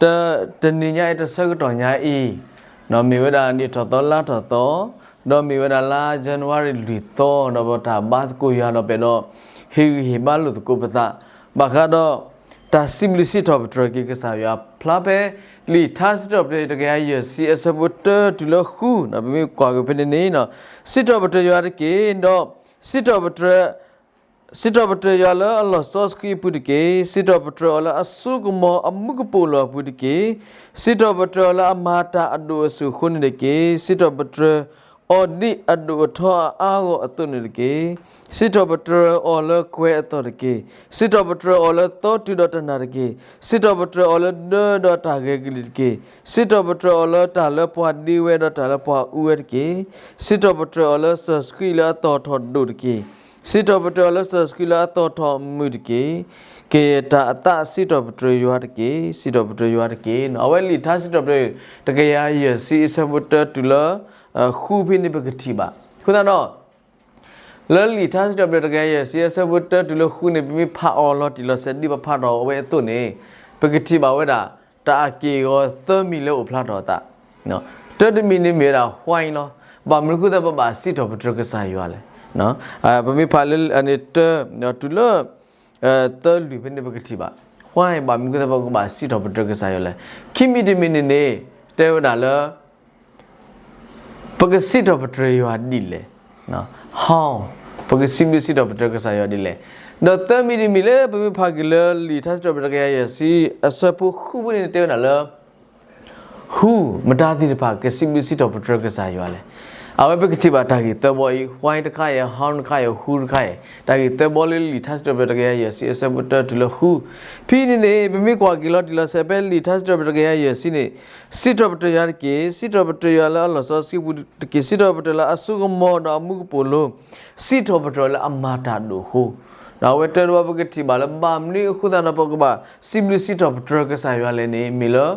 တနံၤညါအံၤ တဆၢကတီၢ်ညါအံၤ မ့ၢ်ဝဲဒၣ်နံၣ်ထီၣ်သီလါထီၣ်သီ, ဒီးမ့ၢ်ဝဲဒၣ်လါ January လွံၢ်သီ, ဒီးပတၢ်ဘါသကိးယွၤဒီးပအဲၣ်ဒိး ဟ့ၣ်ဂံၢ်ဟ့ၣ်ဘါလိာ်သကိးပသး, ဘၣ်ဃးဒီး တၢ်စံးဘျုးစံးထီၣ်ပတြၢၤက့ၤကစၢ်ယွၤဖျါဖဲ လံာ်ထါစံးထီၣ်ပတြၢၤတကယၤယဲၢ်ဆံအဆၢဖိတၢတုၤလၢဃု, ပမ့ၢ်ကွၢ်က့ၤဖဲန့ၣ်န့ၣ်, စံးထီၣ်ပတြၢၤယွၤတက့ၢ်, ဒီး စံးထီၣ်ပတြၢၤ စံးထီၣ်ပတြၢၤယွၤလၢအလီၢ်စီဆှံအပူၤတက့ၢ်. စံးထီၣ်ပတြၢၤအီၤလၢအစိကမီၤအမူကပိာ်လိၤအပူၤတက့ၢ်. စံးထီၣ်ပတြၢၤအီၤလၢအမၤတၢ်အဒိၣ်အဆူၣ်အဃိန့ၣ်တက့ၢ်. စံးထီၣ်ပတြၢၤအီၤဒ်အဒိၣ်အထီအါအါဂီၢ်အသိးန့ၣ်တက့ၢ်. စံးထီၣ်ပတြၢၤအီၤလၢကွဲၤအသီၣ်တက့ၢ်. စံးထီၣ်ပတြၢၤအီၤလၢသီတုၤဒီးတနၤတက့ၢ်. စံးထီၣ်ပတြၢၤအီၤလၢဒၢဒီးတၢ်ဂဲၤကလံၣ်တက့ၢ်. စံးထီၣ်ပတြၢၤအီၤလၢတၢ်လၢပှၤဒ့ဝဲဒီးတၢ်လၢပှၤအူဝဲတက့ၢ်. စံးထီၣ်ပတြၢၤအီၤလၢစီၤဆှံလၢအသီၣ်ထီၣ်ဒိၣ်တက့ၢ်. စံးထီၣ်ပတြၢၤအီၤလၢစီၤဆှံလၢအသီၣ်ထီၣ်မုာ်တက့ၢ်. ကယဲၢ်တၢ်အသးစံးထီၣ်ပတြၢၤယွၤတက့ၢ်, စံးထီၣ်ပတြၢၤယွၤတက့ၢ်. အဝဲလံာ်ထါစံးထီၣ်ပတြၢၤ တကယၤယဲၢ်ဆံအဆၢဖိတၢတုၤလၢ ဃုဖဲန့ၣ်ပကထံၣ်ဘၣ်. အဃိသတးဒီး လၢလံာ်ထါစံးထီၣ်ပတြၢၤတကယၤယဲၢ်ဆံအဆၢဖိတၢတုၤလၢဃုန့ၣ် ပမ့ၢ်ဖးအီၤလီၤတံၢ်လီၤဆဲးဒ်ပဖးထီၣ်အဝဲအသိးန့ၣ် ပကထံၣ်ဘၣ်ဝဲဒၣ် တၢ်အက့ၢ်အဂီၤသၢမံၤလၢအိၣ်ဖျါထီၣ်အသး တၢတမံၤန့ၣ်မ့ၢ်ဝဲဒၣ် why လီၤ. ဘၣ်မနုၤအဃိသတးပဘၣ်စံးထီၣ်ပတြၢၤကစၢ်ယွၤလဲၣ်. ပမ့ၢ်ဖးလၢအန့ၣ်တၢ တုၤလၢ သၢလွံၢ်ဖဲန့ၣ်ပကထံၣ်ဘၣ် why ဘၣ်မနုၤအဃိသတးပကဘၣ်စံးထီၣ်ပတြၢၤကစၢ်ယွၤလဲၣ်. ခံမံၤတမံၤန့ၣ်န့ၣ် တဲဝဲဒၣ်လၢ ပကစံးထီၣ်ပတြၢၤယွၤဒ်လဲၣ်. how ပကစံးဘျုးစံးထီၣ်ပတြၢၤကစၢ်ယွၤဒ်လဲၣ်. ဒီးသၢမံၤတမံၤလၢပမ့ၢ်ဖးက့ၤလၢလံာ်ထါစံးထီၣ်ပတြၢၤတကယၤယဲၢ်ဆံ အဆၢဖိဃုဖဲန့ၣ်တဲဝဲဒၣ်လၢ who မတၤသ့ၣ်တဖၣ် ကစံးဘျုးစံးထီၣ်ပတြၢၤကစၢ်ယွၤလဲၣ်. အဝဲပကထံၣ်ဘၣ်တၢ်ဂ့ၢ်သၢဘီအံၤ why တခါအံၤ how တခါအံၤ who တခါအံၤ တၢ်ဂ့ၢ်သၢဘီလၢလံာ်ထါစံးထီၣ်ပတြၢၤတကယၤယဲၢ်ဆံအဆၢဖိတၢတုၤလၢဃု. ဖဲန့ၣ်န့ၣ် ပမ့ၢ်ကွၢ်က့ၤလီၤတံၢ်လီၤဆဲးဖဲလံာ်ထါစံးထီၣ်ပတြၢၤတကယၤယဲၢ်ဆံန့ၣ် စံးထီၣ်ပတြၢၤယွၤတက့ၢ်, စံးထီၣ်ပတြၢၤယွၤလၢအလီၢ်စီဆှံပူၤတက့ၢ်, စံးထီၣ်ပတြၢၤလၢအစိကမီၤဒီးအမူကပိာ်လိၤ, စံးထီၣ်ပတြၢၤလၢအမၤတၢ်ဒိၣ်အဃိ. ဒီးအဝဲတၢ်တဘီပကထံၣ်ဘၣ်လၢဘၣ်မနုၤအဃိသတးဒီးပကဘၣ်စံးဘျုးစံးထီၣ်ပတြၢၤကစၢ်ယွၤလဲၣ်န့ၣ် မ့ၢ်လၢ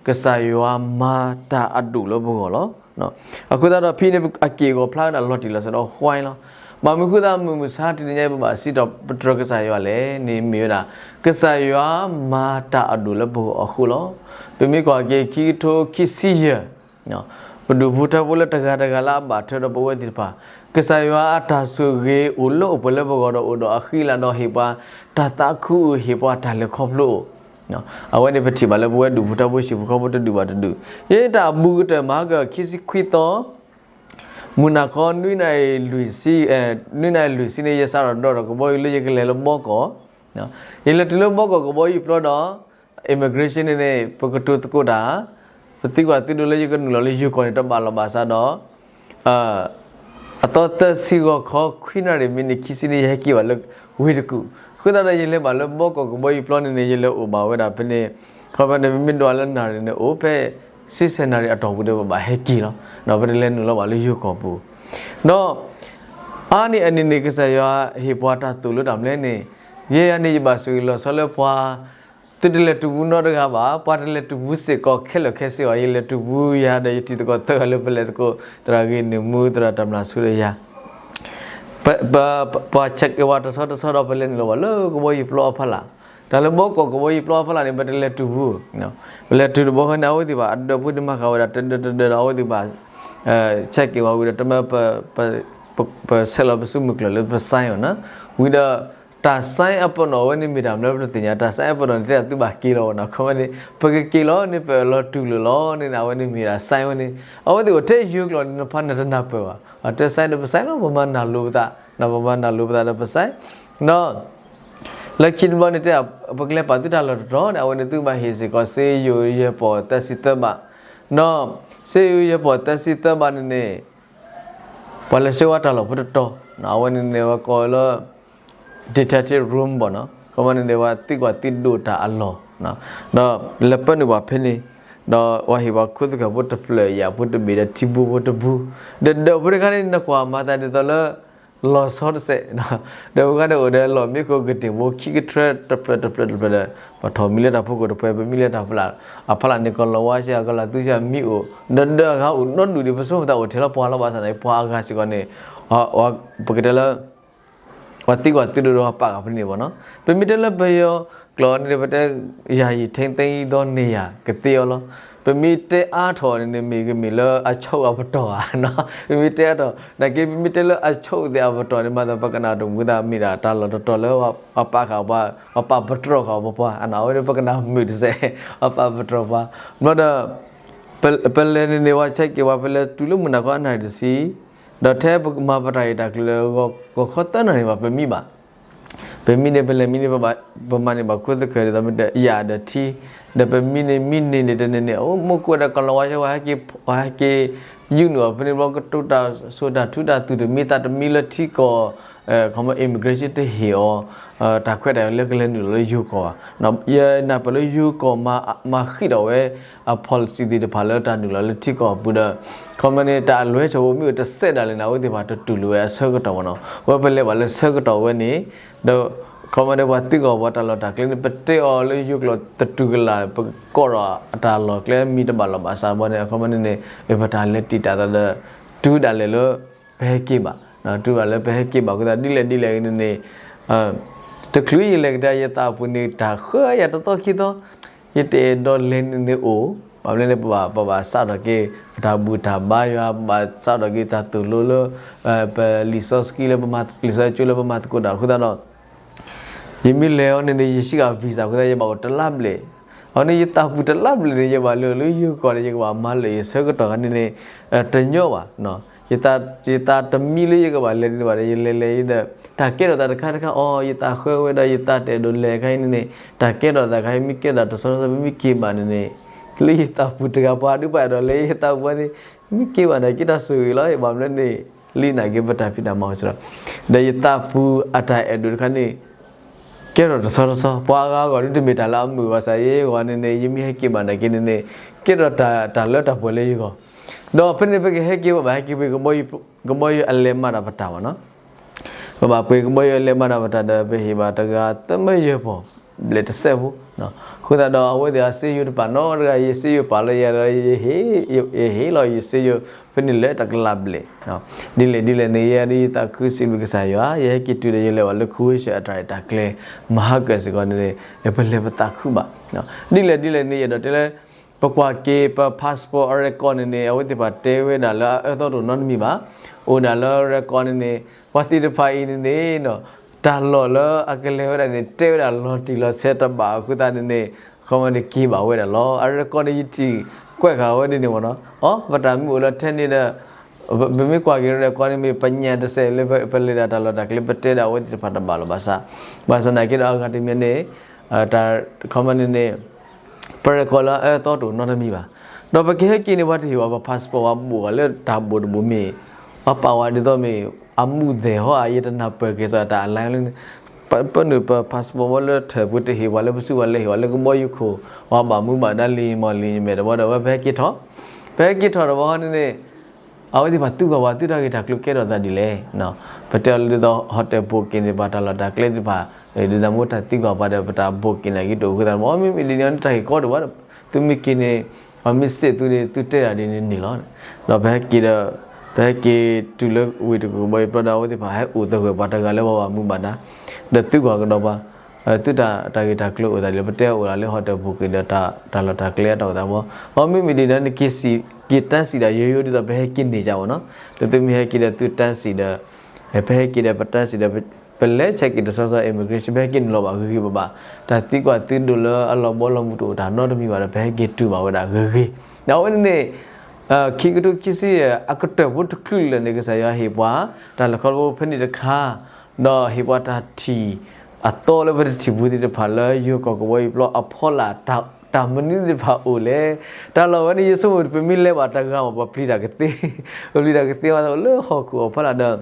ကစၢ်ယွၤမၤတၢ်အဒိၣ်လၢပဂီၢ်လီၤ. အဃိသတးဒီးဖဲန့ၣ်အက့ၢ်အဂီၤဖျါဝဲဒၣ်လီၤတံၢ်လီၤဆဲးဒီး why လီၤ. ဘၣ်မနုၤအဃိသတးမုၢ်မဆါတနံၤညါအံၤပဘၣ်စံးထီၣ်ပတြၢၤကစၢ်ယွၤလဲၣ်န့ၣ် မ့ၢ်ဝဲဒၣ် ကစၢ်ယွၤမၤတၢ်အဒိၣ်လၢပဂီၢ်အဃိလီၤ. ပမ့ၢ်ကွၢ်က့ၤခံကထိခံဆံယဲၢ် ပဒူၣ်ဖိထၢဖိလၢတဂၤတဂၤလၢအဘၣ်ထွဲဒီးပဝဲသ့ၣ်တဖၣ် ကစၢ်ယွၤအတၢ်ဆိၣ်ဂ့ၤအိၣ်လၢအိၣ်ပှဲၤလၢပဂီၢ်ဒီးအိၣ်ဒီးအဃံလၤဒီးဟ့ၣ်ပှၤတၢ်သးခုအိၣ် ဟ့ၣ်ပှၤတၢ်လဲၤခီဖျိအိၣ်. အဝဲန့ၣ်ပထံၣ်ဘၣ်လၢပဝဲဒူၣ်ဖိထၢဖိဟံၣ်ဖိဃီဖိတဒူၣ်ဘၣ်တဒူၣ် ယဲတၢ်အဘူးကတၢၢ်မၤဟါကခံဆံခွံသီ မုၢ်နၤခီ နွံနၣ်ရံၣ်လွံၢ်ဆံ နွံနၣ်ရံၣ်လွံၢ်ဆံန့ၣ် ယစးထီၣ်ဒိးထီၣ်ကဘီယူၤလၢယကလဲၤလၢဘီကီာ်, ယလဲၤတုၤလၢဘီကီာ်ကဘီယူၤပျီဒီး immigration န့ၣ်န့ၣ် ပကတိၤသကိးတၢ် ပသံကွၢ်သံဒိးလၢယကနုာ်လီၤလၢယိၤကီၢ်န့ၣ် တဘၣ်လီၤဘၣ်စးဒီး အသီသၢဆံဂီၤခီ ခွံနၣ်ရံၣ်မံးနံးခံဆံန့ၣ် ယဟဲက့ၤဘၣ်လၢဝ့ၢ်တကူၣ်. အဃိသတးဒီး ယလဲၤဘၣ်လၢဘီကီာ်ကဘီယူၤပျီန့ၣ်န့ၣ် ယလဲၤအိၣ်ဘၣ်ဝဲဒၣ်ဖဲန့ၣ် ခီဖဲန့ၣ် ပမ့ၢ်ဒွးလၢနၣ်ရံၣ်န့ၣ် အိၣ်ဖဲ ဆံဆဲးနၣ်ရံၣ်အတီၢ်ပူၤဒီး ပဘၣ်ဟဲက့ၤလီၤ. ဒီးပတလဲၤနုာ်လီၤဘၣ်လၢယိၤကီၢ်ပူၤ ဒီး အါန့ၢ်အန့ၣ်န့ၣ် ကစၢ်ယွၤဟ့ၣ်ပှၤတၢ်သိၣ်လိတၢ်မနုၤလဲၣ်န့ၣ် ယဲယၤန့ၣ် ယဘၣ်ဆိၣ်ဂ့ၤလီၤဆီလၢပှၤ သုတလဲၤတုၤဘူးနီတဂၤဘၣ်, ပှၤတလဲၤတုၤဘူးစ့ၢ်ကီးခဲလၢာ်ခဲဆ့ဘၣ်. ယလဲၤတုၤဘူးယၤဒီး ယတံၤသကိးသၢဂၤလၢပလဲၤသကိး သရၣ်ဂ့ၤနုာ်မူ သရၣ်တၢ်မျၢ်ဆူဒီးယၤ ပှၤ check က့ၤဝဲတဆီတဆီဒီး ပလဲၤနုာ်လီၤဘၣ်လၢကဘီယူၤပျီအဖီလာ်. တၢ်လၢဘီကီာ်ကဘီယူၤပျီအဖီလာ်န့ၣ် ပတလဲၤတုၤဘူး ပလဲၤတုၤတဘီဃီန့ၣ် အဝဲသ့ၣ်ဘၣ် အဒၢးဖိန့ၣ်မၤဃာ်ဝဲဒၣ် တဒၢးတဒၢးဒီး အဝဲသ့ၣ်ဘၣ် check က့ၤဝဲဝံၤဒီး တမၢ ပဆဲးလီၤပစုမုၢ်ကျၢၢ်လၢပ sign အီၤနီၤ. ဝံၤဒီး တၢ် sign အပနီၣ်ဝဲန့ၣ်မ့ၢ်တၢ်မနုၤပတသ့ၣ်ညါ, တၢ် sign အပနီၣ်န့ၣ် တဲဒၣ်သုဘၣ်က့ၤလီၤဘၣ်နီၤ. ခီမ့ၢ်န့ၣ် ပကက့ၤလီၤန့ၣ် ပအၢၣ်လီၤတူၢ်လိာ်လီၤန့ၣ် အဝဲန့ၣ်မ့ၢ်ဒၣ် sign ဝဲန့ၣ်. အဝဲသ့ၣ်အိၣ်ထဲယိၤကျိာ်န့ၣ် နဖးနတနၢ်ပၢၢ်ဘၣ်. အတဲ sign ဒီးပ sign လီၤ, ပမၤနၢ်လိပသး, ပမၤနၢ်လိပသးဒီးပ sign ဒီး လၢခံတဘျီန့ၣ်တဲ ပကလဲၤပာ်သုတၢ်လီၢ်တတီၤန့ၣ် အဝဲန့ၣ်သုကဘၣ်ဟ့ၣ်စ့ၢ်ကီး စ့ယိၤယဲၢ်ပီၢ်သၢဆံသၢဘး, ဒီး စ့ယိၤယဲၢ်ပီၢ်သၢဆံသၢဘးန့ၣ်န့ၣ် ပှၤလဲၤဆှၢဝဲတၢ်လီၢ်ဖိတတီၤ, အဝဲန့ၣ်န့ၣ် ပှၤကိးလၢ detective room ဘၣ်နီၤ, ခီမ့ၢ်န့ၣ်န့ၣ် ပှၤသံကွၢ်သံဒိးတၢ်အလီၢ်, ဒီးလဲၤပၢနုာ်ပှၤဖဲန့ၣ်, ဒီးပှၤဟ့ၣ်ပှၤခိးသ့ၣ်ဃာ်ဖိတဖျၢၣ်ယာ်ဖိတဘ့ၣ်ဒီးထံဘိဖိတဘိ, ဒီးဒၢးဖိတခါန့ၣ် နကွၢ်မၤသးဒ်သိးလၢ လီၤဆီတစဲး, ဒီးပှၤဂၤန့ၣ်အိၣ်ဒီးလီၢ်မ့ၣ်ခိၣ်ကတ့ၢ်ဖိခံကထၢတဖျၢၣ်တဖျၢၣ်တဖျၢၣ်ဒီး ပှၤထီၣ်မံလၢတၢ်ဖီခိၣ်တဖျၢၣ် ပမံလၢတၢ်ဖီလာ်, အဖီလာ်န့ၣ် ကီၤလၤဝါဆှၢ ကီၤလၤသူဆှၢမံအိၣ်, ဒီးဒၢးအဂၤအိၣ်နီတဒူၣ်ဒံး ပဆိကမိၣ်သးအိၣ်ထဲလၢပှၤလီၤဘၣ်ဆၣ်န့ၣ် ပှၤအဂၤစ့ၢ်ကီးန့ၣ် ပကတဲလၢ ပှၤသံကွၢ်သံဒိးဒီးပာ်ဃာ်ဖဲန့ၣ်ဘၣ်နီၤ. ပမ့ၢ်တဲလၢပယီၤ ကျိာ်န့ၣ် ပတဲ ယာယီထိန်းသိမ်းသောနေရာ ကသ့အီၤလီၤ. ပမ့ၢ်တဲအါထီၣ်န့ၣ်န့ၣ် မ့ၢ်ကမ့ၢ်လၢအဆိအပတီၢ်ဧါ, ပမ့ၢ်တဲအါထီၣ် နာ်က့ ပမ့ၢ်တဲလၢအဆိသ့ၣ်အပတီၢ်န့ၣ် မၤသးပကနၣ်တမုာ်သး မ့ၢ်ဒၣ်တၢ်လီၢ်တတီၤလၢ ပပာ်ဃာ်ပှၤ ပပာ်ပတြီၢ်ဃာ်ပပှၤ အဝဲန့ၣ် ပကနၣ်မုာ်တစဲး ပပာ်ပတြီၢ်ပှၤ. ဘျီဒီး ပလဲၤန့ၣ်န့ၣ် ပှၤဆဲးက့ၤပှၤ ပလဲၤတုၤလၢမုၢ်နၤခီအနၣ်ရံၣ်တဆံ, ဒီးထဲပမၤပတၢ်အံၤတၢ်ကျိၤလၢ ဂီၤခီသၢနၣ်ရံၣ်ဘၣ် ပမံဘၣ် ပမံန့ၣ် ပလဲၤမံန့ၣ် ပမၤန့ၣ် ဘၣ်ခိၣ်သခၢၣ်ဒ်သိးမ့ၢ်တယာ်ဒီးထံ, ဒီးပမံန့ၣ် မံန့ၢ်န့ၣ်တန့ၢ်န့ၣ် အိၣ်မိၢ်ကိၣ်ဝဲဒၣ်ကလီၤဝါယဲ ပှၤဟဲက့ၤ ယူနုာ်အီၤဖဲန့ၣ်ဘျီ ကတိၤတၢ်စိၤတၢ်ထူတၢ်သူၣ်တမံ သးတမံလၢထံကီၢ် ခီမ့ၢ် immigration တဟ့ၣ်အီၤ တၢ်ခွဲးတၢ်ယာ်လၢကလဲၤနုာ်လီၤလၢယိၤကီၢ်ဘၣ်. ယနၢ်ပၢၢ်လၢယိၤကီၢ်မၤဃံးထီၣ်ဝဲ အ policy သ့ၣ်တဖၣ်လၢတၢ်နုာ်လီၤလၢထံကီၢ်အပူၤဒီး ခီမ့ၢ်န့ၣ် တၢ်အလွဲၢ်ဆိမိၣ်မ့ၢ်အိၣ်တစဲးဒၣ်လဲာ်န့ၣ် အဝဲသ့ၣ်တဖၣ်တတူၢ်လိာ်ဝဲအဆၢကတီၢ်မ့ၢ်နီၤ. ဝဲပလဲၤဘၣ်လၢဆၢကတီၢ်ဝဲန့ၣ် ဒီး ခီမ့ၢ်န့ၣ် ပှၤသံကွၢ်ပှၤတၢ်လီၢ်တၢ်ကျဲန့ၣ် ပတဲအီၤလၢယိၤကျိာ်တတူၢ်ကလာ် ပကိးထီၣ်အတၢ်လီၢ်ကျဲမံတဘၣ်လီၤဘၣ်ဆၣ်ဘီန့ၣ် အခီမ့ၢ်န့ၣ်န့ၣ် ပတၢ်လဲၤတံာ်တာ်သးဒီး တုၤဒၣ်လဲာ်လၢ ပဟဲက့ၤဘၣ်, တုၤဒၣ်လၢပဟဲက့ၤဘၣ်အဃိသတး ဒ်လဲၣ်ဒ်လဲၣ်န့ၣ်န့ၣ် တချုးယလဲၤကဒါယသးအပူၤန့ၣ် တၢ်ဃၢယၤတသီခံသီ ယတအဲၣ်ဒိးလဲၤန့ၣ်န့ၣ်အိၣ်, ဘၣ်မနုၤန့ၣ် ပဘၣ် ပဘၣ်စးထီၣ်က့ၤ ပတၢ်ဘူၣ်တၢ်ဘါယွၤ ပဘၣ်စးထီၣ်က့ၤတၢ်သိၣ်လိလၢ ပလံာ်စီဆှံလၢ လံာ်စီဆှံကၠိလၢပမၤသကိးတၢ်အဃိသတးဒီး ယမ့ၢ်လဲၤအီၤန့ၣ်န့ၣ် ယစံးဃာ် visa အဃိသတး ယဘၣ်အိၣ်တလါဘျဲၣ်, အန့ၣ် ယသးပူၤတလါဘျဲၣ်န့ၣ် ယဘၣ်လဲၤလၢယိၤကီၢ်န့ၣ် ယကဘၣ်မၤလၢာ်ယဆၢကတီၢ်ခါန့ၣ်န့ၣ် တညီဘၣ်. ယသးတမံလၢယကဘၣ်လဲၤန့ၣ်ဘၣ်ဒီး ယလဲၤလဲၤအံၤဒီး တၢ်ကဲထီၣ်သးတခါတခါ အီ ယသးဃၢဝဲဒီး ယသးတအဲၣ်ဒိးလဲၤခါအံၤန့ၣ်န့ၣ် တၢ်ကဲထီၣ်သးခါအံၤ မ့ၢ်ကဲထီၣ်တဆီဆီ ပမ့ၢ်က့ၤဘၣ်န့ၣ်န့ၣ် လၢယသးပူၤတဂၤ ပှၤဒုးပှၤအဲၣ်ဒိးလဲၤ ယသးပူၤန့ၣ် မ့ၢ်က့ၤဘၣ်န့ၣ် က့ၤတၢ်ဆိၣ်ဂ့ၤလီၤ ဘၣ်မနုၤန့ၣ် လံနာ်က့ၤပတၢ်ဖံးတၢ်မၤအိၣ်စ့ၢ်ဒီး ဒီးယသးပူၤအတၢ်အဲၣ်ဒိးတခါန့ၣ် ကဲထီၣ်တဆီတဆီ ပှၤအဂၤအဂီၢ်ဒုးတမ့ၢ်တၢ်လၢအမုာ်ဘၣ်ဆၣ် ယဲယဂီၢ်န့ၣ်န့ၣ် ယမ့ၢ်ဟဲက့ၤဘၣ်နာ်က့န့ၣ်န့ၣ် ကဲထီၣ်တၢ်လၢတၢ်ပှဲၤလၢယဂီၢ်, ဒီးဖဲန့ၣ် ပကဟဲက့ၤဘၣ်ဘၣ် ဟဲက့ၤပှ့ၤ ကဘီယူၤအလဲၤမၤတၢ်ပတၢ်ဘၣ်နီၤ, ပဘၣ်ပှ့ၤကဘီယူၤအလဲၤမၤတၢ်ပတၢ်ဒီး ပဟ့ၣ်ဘၣ်တဂၤ သၢမၢယဲၢ်ပီၢ် ဘျဲၣ်တစဲးဖိ, အဃိသတးဒီး အဝဲသ့ၣ်အစ့ယိၤတပာ်နီတဂၤ ယစ့ယိၤပာ်လၢယၤဒီး ယဟ့ၣ်လီၤယစ့ယိၤ ဖဲန့ၣ်လၢတကလးဘျဲၣ်, ဒ်လဲၣ်ဒ်လဲၣ်န့ၣ် ယဲဒ်ယသးခုစံးဘျုးကစၢ်ယွၤ ယဟဲက့ၤတုၤဒီး ယလဲၤဘၣ်လၢ Croatia အတၢ်ရဲၣ်တၢ်ကျဲၤ မၤဟါကၢၣ်စ့ၢ်ကီးန့ၣ်န့ၣ် ပလဲၤပသးခုဘၣ်, ဒ်လဲၣ်ဒ်လဲၣ်န့ၣ် ယအဲၣ်ဒိးတဲလၢ ပကွၢ်က့ၤပ passport အ record န့ၣ်န့ၣ် အဝဲသ့ၣ်တဖၣ်တဲဝဲဒၣ်လၢအအၢသီတအိၣ်နီတမံၤဘၣ်, အိၣ်ဒၣ်လၢ record န့ၣ်န့ၣ် ပှၤသ့ၣ်တဖၣ်အံၤန့ၣ်န့ၣ် တၢ်လီၢ်လၢအကလဲၤဝဲဒၣ်န့ၣ် တဲဝဲဒၣ်လီၤတံၢ်လီၤဆဲးတဘၣ်အဃိသတးန့ၣ်န့ၣ် ခီမ့ၢ်န့ၣ်က့ၤဘၣ်ဝဲဒၣ်လီၤ. အ record န့ၣ် ယထံၣ်ကွဲးဃာ်ဝဲဒ်န့ၣ်မ့ၢ်နီၤ, အ ပတၢ်မ့ၢ်အိၣ်လၢထဲန့ၣ်ဒီး ပမ့ၢ်ကွၢ်က့ၤ record န့ၣ်မ့ၢ်ပညါတစဲးလၢပလဲၤဒၣ်တၢ်လီၢ်တၢ်ကျဲ ပတဲဒၣ်အဝဲသ့ၣ်တဖၣ်တဘၣ်လီၤဘၣ်ဆၣ်, ဘၣ်ဆၣ်နာ်က့ဒီးအဂၤတမံၤန့ၣ် တၢ် ခီမ့ၢ်န့ၣ်န့ၣ် ပ record လၢအအၢသီတအိၣ်နီတမံၤဘၣ်, ဒီးပကဟဲက့ၤန့ၣ် ပှၤတဟ့ၣ်ဝဲပ passport ပှၤဘိၣ်ဝဲလၢတၢ်ဘိၣ်တဘိၣ်မ့ၢ် ပှၤပာ်ဝဲဒ်သိးမ့ၢ် အမူသဲးဟီဧါ ယတနၢ်ပၢၢ်က့ၤစ့ၢ်တၢ်အလဲၣ်လၢန့ၣ်, ပနုာ်ပ passport ဝဲလၢထၢၣ်ပူၤ တဟ့ၣ်ပှၤလၢပစုပူၤ လဲၤဟ့ၣ်ပှၤလၢကဘီယူၤခိၣ် ပှၤဘၣ်မူဘၣ်ဒါလံမီၢ်လံမဲာ်တဘီဒီး ဝဲပဟဲက့ၤထီၣ်, ပဟဲက့ၤထီၣ်တဘျီဃီန့ၣ်န့ၣ် အဝဲသ့ၣ်တဖၣ်သံကွၢ်ပှၤ သုတၢ်ဂ့ၢ်တၢ်ကျိၤကဲထီၣ်သးဒ်လဲၣ်, ပတဲအီၤလၢဒ်သိး hotel booking န့ၣ် ပှၤတၢ်လီၢ်တၢ်ကျဲသ့ၣ်တဖၣ် ဒ်သိးမ့ၢ်တၢ်သံကွၢ်ပှၤဒီး ပတၢ် booking န့ၣ်ဂ့ၤတအိၣ်အဃိသတး မ့မ့ၢ်ဒ်န့ၣ် တၢ်ဂ့ၢ်ကီဒိၣ်ဘၣ်, သုမ့ၢ်က့ၤန့ၣ် ပှၤမ့ၢ်စံးသုန့ၣ် သုတဲဒၣ်ဒ်န့ၣ်န့ၣ်လီၤ. ဒီးပဟဲက့ၤဒီး ပဟဲက့ၤတုၤလၢဝ့ၢ်တကူၣ်ဘီအံၤဘျီဒီး အဝဲသ့ၣ်တဖၣ်ဟဲအိၣ်သဂၢၢ်ပှၤတဂၤလၢပှၤဘၣ်မူဘၣ်ဒါ, ဒီးသံကွၢ်ကဒီးပှၤ သုတၢ်တၢ်ဂ့ၢ်တၢ်ကျိၤအိၣ်သးဒ်လဲၣ်, ပတဲအိၣ်ဒၣ်လၢ hotel booking ဒီး တၢ်လီၢ်တၢ်ကျဲအတၢ်အိၣ်သးဘၣ်, အမ့မ့ၢ်ဒ်န့ၣ် နက့ၤစံး က့ၤတၢ်စံးဒီးယိယိဒ်သိး ပဟဲက့ၤန့ၣ်ကဘၣ်နီၤ, လၢသုမ့ၢ်ဟဲက့ၤဒီးသုတၢ်စံးဒီး ပဟဲက့ၤဒီးပတၢ်စံးဒီး ပလဲၤဆဲးက့ၤတဆီဆီ immigration ပဟဲက့ၤန့ၣ်လီၤဘၣ်ဂ့ၤဂ့ၤဘၣ်ဘၣ်, တၢ်သံကွၢ်သုဒိၣ်လၢအလီၤဘီလီၤမုၢ်တအိၣ်တၢ်နီတမံၤဘၣ်ဒီး ပဟဲက့ၤတုၤဘၣ်ဝဲဒၣ်ဂ့ၤဂ့ၤ, ဒီးအဝဲန့ၣ်န့ၣ် ခံကထိခံဆံယဲၢ် အကတၢၢ်ဖိတချုးလၢာ်န့ၣ် ကစၢ်ယွၤဟ့ၣ်ပှၤ တၢ်လဲၤခီဖျိဖဲန့ၣ်တခါ, ဒီးဟ့ၣ်ပှၤတၢ်ထံၣ်အသီလၢပတထံၣ်ပူၤသ့ၣ်တဖၣ်လၢယိၤကီၢ်ကဝီၤအံၤဘျီအဖီလာ် တၢ်မနုၤသ့ၣ်တဖၣ်အိၣ်လဲၣ်, တၢ်လီၢ်ဝဲန့ၣ် ယဆိကမိၣ် ပမ့ၢ်လဲၤဘၣ်တဂၤမ့ၢ် ပပျံၤတၢ်ကသ့, ပပျံၤတၢ်ကသ့ဘၣ်လၢဟီၣ်ခိၣ်အဖီလာ်ဒီး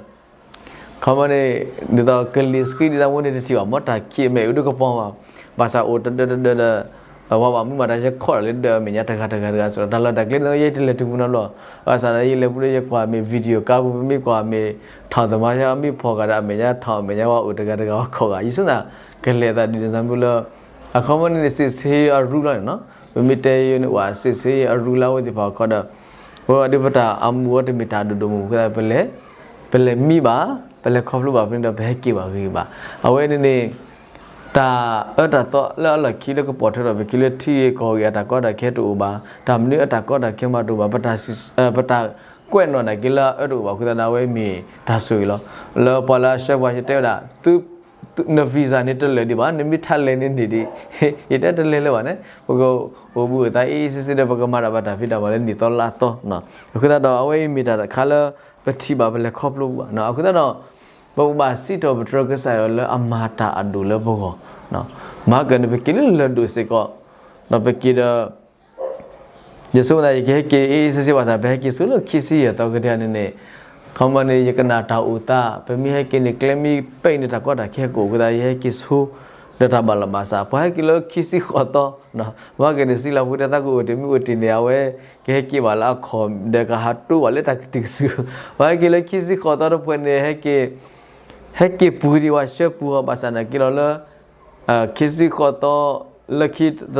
ခီမ့ၢ်န့ၣ် ဒ်သိးကလံၤ screen ဒ်သိးမ့ၢ်န့ၣ် တထံၣ်ဘၣ် မ့ၢ်တၢ်ခံးမဲာ်အုးဒိၣ်ကပီၤဘၣ်, ဘၣ်ဆၣ်အိၣ်တဒၢတဒၢဒီး ပှၤဘၣ်မူဘၣ်ဒါယဲခီၣ်ဒီးလၢဒၢးအမဲာ်ညါတဂၤတဂၤတဂၤစ့ၢ်ဒီး တၢ်လီၢ်တၢ်ကျဲန့ၣ် ယဲတလဲၤတုၤမူနီတဘျီ, ဘၣ်ဆၣ်ဒီးယလဲၤပူၤဒီးယကွၢ်မ့ၢ် video ကါပူၤ ပမ့ၢ်ကွၢ်မ့ၢ် ထီၣ်သမါယါမ့ၢ်ဖီၣ်ဂၤဒီးအမဲာ်ညါထီၣ်အမဲာ်ညါဝဲအိၣ်တဂၤတဂၤဝဲခီၣ်ဂၤ ယဆိကမိၣ် ကလဲၤသးဒ်န့ၣ်သးမူလၢ အခီမ့ၢ်န့ၣ် စစ်ဆေးရေးအရူလီၤန့ၣ်နီၤ, ပမ့ၢ်တဲယိန့ၣ် အိၣ် စစ်ဆေးရေးအရူလၢ အဝဲသ့ၣ်တဖၣ်အခီဒီး ဝဲဒၣ်ဒ်ပတၢ်အမူအီၤတမ့ၢ်တၢ်ဒိၣ်ဒိၣ်မုၢ်မုၢ်အဃိသတး ပလဲၤမံဘၣ်, ပလဲၤခီဖျိဘၣ်ဖဲန့ၣ်ဒီး ပဟဲက့ၤဘၣ်ဂ့ၤဘၣ်. အဝဲန့ၣ်န့ၣ် တၢ်အၢတၢ်သီလၢအလီၢ်ခံလၢကပိာ်ထွဲထီၣ်ပခံလၢထံဂ့ၢ်ကီၢ်ဂ့ၢ်အတၢ်ကီတၢ်ခဲတအိၣ်ဘၣ်, တၢ်မနုၤအတၢ်ကီတၢ်ခဲမးတအိၣ်ဘၣ်, ပတၢ် ပတၢ်ကွဲးနီၣ်နာ်က့လၢအအၢတအိၣ်ဘၣ်အဃိသတးဒီး အဝဲမ့ၢ်တၢ်ဆိၣ်ဂ့ၤလီၤ. လၢပှၤလၢအဆှၢပှၤ ယတဲဝဲဒၣ် သု န visa န့ၣ်တလၢာ်ဒံးဘၣ်, နမ့ၢ်ထးလဲၤန့ၣ်န့ၣ်ဒံး ယတဲတလဲၤလၢၤဘၣ်န့ၣ် ပကအိၣ်ဘူးအိၣ်သးအ့ၣ်အ့ၣ်စ့စ့ဒီး ပကမၤတၢ်ဘၣ်တၢ်ဖံးတၢ်မၤလၢနံၣ်သီလါသီ, အဃိသတးဒီး အဝဲအံၤမ့ၢ်တၢ်တခါလၢ ပထံၣ်ဘၣ်ပလဲၤခီဖျိဘၣ်. အဃိသတးဒီး ပကဘၣ်စံးထီၣ်ပတြၢၤကစၢ်ယွၤလၢအမၤတၢ်အဒိၣ်လၢပဂီၢ်, မၤကၢၢ်န့ၣ် ပက့ၤလၢလၢၢ်ဒိၣ်စ့ၢ်ကီး, ဒီးပက့ၤဒီး ယဆိကမိၣ်သး ယကဟဲက့ၤအ့ၣ်အ့ၣ်စ့စ့ဘၣ်ဆၣ် ပဟဲက့ၤဆူလၢခံဆံယဲၢ်သီကတၢၢ်န့ၣ်န့ၣ်, ခီမီန့ၣ် ယကနၣ်တၢ်အိၣ်သး ပမ့ၢ်ဟဲက့ၤန့ၣ် ကျဲမ့ၢ်ပဲာ်န့ၣ် တၢ်ကီတၢ်ခဲကအိၣ်အဃိသတး ယဟဲက့ၤဆိ ဒီးတၢ်ဘၣ်လီၤဘၣ်စး ပှၤဟဲက့ၤလၢခံဆံဃိးသီ, မၤကၢၢ်န့ၣ် စံလၢဖိတၢ်သးကအိၣ်တ့ၢ် မ့ၢ်အိၣ်တ့ၢ်န့ၣ် အဝဲ ကဟဲက့ၤဘၣ်လၢအခီၣ် ဒီးကဟးတိၢ်ဘၣ်လၢတၢ်ကတုၤကစုာ်, ပှၤဟဲက့ၤလၢခံဆံဃိးသီတဖှဲးန့ၣ် ဟဲက့ၤ ဟဲက့ၤပှ့ၤဒံးဝဲ ဆှၢပှ့ၤအီၤဘၣ်ဆၣ်နာ်က့ဒီးလၢ ခံဆံဃိးသီ လၢခံသီ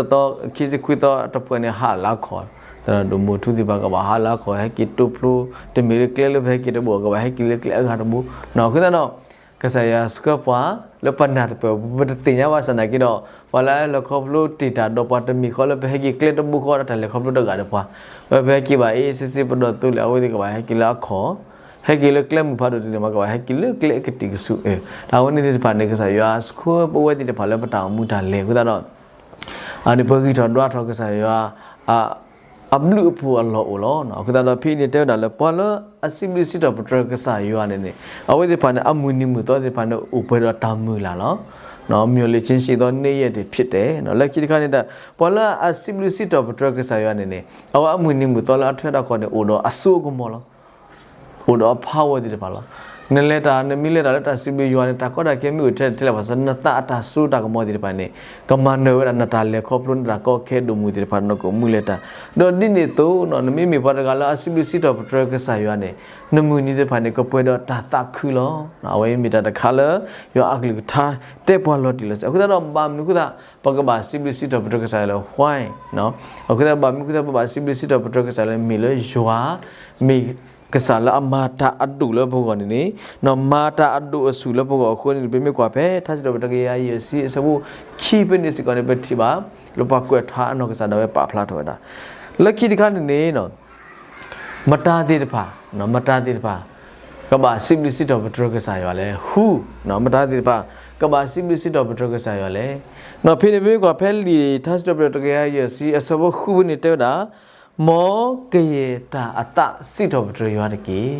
ခံဆံခွံသီတဖှဲးန့ၣ် ဟးလၢအခီၣ်, တၢ်ဒိၣ်မိၢ်ထူသ့ၣ်တဖၣ်ကဘၣ်ဟးလၢအခီၣ် ဟဲက့ၤတိဖျိ, တမ့ၢ်လၢကျဲလၢပဟဲက့ၤတဘိ ကဘၣ်ဟဲက့ၤလၢကျဲအဂၤတဘိ, အဃိသတးဒီး ကစၢ်ယွၤဆှၢပှၤလၢပနၢ်တပၢၢ် ပတသ့ၣ်ညါဘၣ်ဆၣ်နာ်က့ဒီး ပှၤလၢအလဲၤခီဖျိတ့ၢ်တၢ်ဒီးပှၤတမ့ၢ်ဃီလၢပဟဲက့ၤကျဲတဘိဃီဒီး တၢ်လဲၤခီဖျိတဂၤဒီးပှၤ, ပဟဲက့ၤဘၣ်အ့ၣ်အ့ၣ်စ့စ့ ပဒီသဒၢလၢအဝဲသ့ၣ်ကဘၣ်ဟဲက့ၤလၢအခီၣ် ဟဲက့ၤလၢကျဲမုၢ်ဖးဒိၣ်တန့ၢ်မး ကဘၣ်ဟဲက့ၤလၢကျဲအကတုၤကစုာ်, တၢ်ဝဲန့ၣ်သ့ၣ်တဖၣ်န့ၣ် ကစၢ်ယွၤဆှၢပဝဲသ့ၣ်တဖၣ်လၢပတၢ်အိၣ်မူတၢ်လဲၤအဃိသတးဒီး အန့ၣ်ပဂံၢ်ထီၣ်ဒွးထီၣ်ကစၢ်ယွၤ အဘျုးအဖှိၣ်အလီၢ်အိၣ်လီၤ. အဃိသတးဒီးဖဲအံၤန့ၣ်တဲဝဲဒၣ်လၢ ပှၤလၢအစံးဘျုးစံးထီၣ်ပတြၢၤကစၢ်ယွၤန့ၣ်န့ၣ် အဝဲသ့ၣ်တဖၣ်န့ၣ် အမုၢ်နံၤမုၢ်သီသ့ၣ်တဖၣ်န့ၣ် အိၣ်ပှဲၤဒီးတၢ်မုၢ်လၢ်လီၤ. မျှော်လင့်ခြင်းရှိသောနေ့ရက်တွေဖြစ်တယ်. လၢခံတခါန့ၣ်ဒီး ပှၤလၢအစံးဘျုးစံးထီၣ်ပတြၢၤကစၢ်ယွၤန့ၣ်န့ၣ် အဝဲအမုၢ်နံၤမုၢ်သီလၢအထွဲတၢ်ခီၣ်န့ၣ် အိၣ်ဒီးအစိအကမီၤလီၤ. အိၣ်ဒီးအ power သ့ၣ်တဖၣ်လီၤ. နလဲၤတၢ် နမ့ၢ်လဲၤတၢ်လၢတၢ်စံးဘျုးယွၤန့ၣ် တၢ်ကီတၢ်ခဲမ့ၢ်အိၣ်ထဲထဲလဲၣ်ဘၣ်ဆၣ် နသးအတၢ်စိတၢ်ကမီၤသ့ၣ်တဖၣ်န့ၣ် ကမၤနၢၤဝဲဒၣ်နတၢ်လဲၤခီဖျိ နတၢ်ကီခဲဒိၣ်မုၢ်သ့ၣ်တဖၣ် နကအိၣ်မူလဲၤတၢ်. ဒီးဒ်န့ၣ်အသိး နမ့မ့ၢ်ပှၤတဂၤလၢအစံးဘျုးစံးထီၣ်ပတြၢၤကစၢ်ယွၤန့ၣ် နမုၢ်နံၤသ့ၣ်တဖၣ်န့ၣ် ကပှဲၤဒီးတၢ်သးခုလီၤ. အဝဲမ့ၢ်တၢ်တခါလၢ ယွၤအကလုၢ်ကထါတဲပှၤလီၤတံၢ်လီၤဆဲး. အဃိသတးဒီး ဘၣ်မနုၤအဃိသတး ပကဘၣ်စံးဘျုးစံးထီၣ်ပတြၢၤကစၢ်ယွၤလဲၣ်. အဃိသတး ဘၣ်မနုၤအဃိသတး ပဘၣ်စံးဘျုးစံးထီၣ်ပတြၢၤကစၢ်လဲၣ် မ့ၢ်လၢယွၤ မ့ၢ်ကစၢ်လၢအမၤတၢ်အဒိၣ်လၢပဂီၢ်န့ၣ်န့ၣ်, မၤတၢ်အဒိၣ်အဆူၣ်လၢပဂီၢ်အဃိန့ၣ် ပမ့ၢ်ကွၢ်ဖဲ ထါစံးထီၣ်ပတြၢၤတကယၤယဲၢ်ဆံအဆၢဖိခံဖဲန့ၣ်စ့ၢ်ကီးန့ၣ် ပထံၣ်ဘၣ် လၢပှၤကွဲးထါအနီၢ်ကစၢ်ဒၣ်ဝဲပာ်ဖျါထီၣ်ဝဲဒၣ် လၢခံတခါန့ၣ်န့ၣ် မတၤသ့ၣ်တဖၣ်, မတၤသ့ၣ်တဖၣ် ကဘၣ်စံးဘျုးစံးထီၣ်ပတြၢၤကစၢ်ယွၤလဲၣ်. ဃု, မတၤသ့ၣ်တဖၣ် ကဘၣ်စံးဘျုးစံးထီၣ်ပတြၢၤကစၢ်ယွၤလဲၣ်. ဖဲန့ၣ်မ့ၢ်ကွၢ်ဖဲလံာ်ထါစံးထီၣ်ပတြၢၤတကယၤယဲၢ်ဆံ အဆၢဖိဃုဖဲန့ၣ်တဲဝဲဒၣ်, မ်ကယဲၢ်တၢ်အသးစံးထီၣ်ပတြၢၤယွၤတက့ၢ်.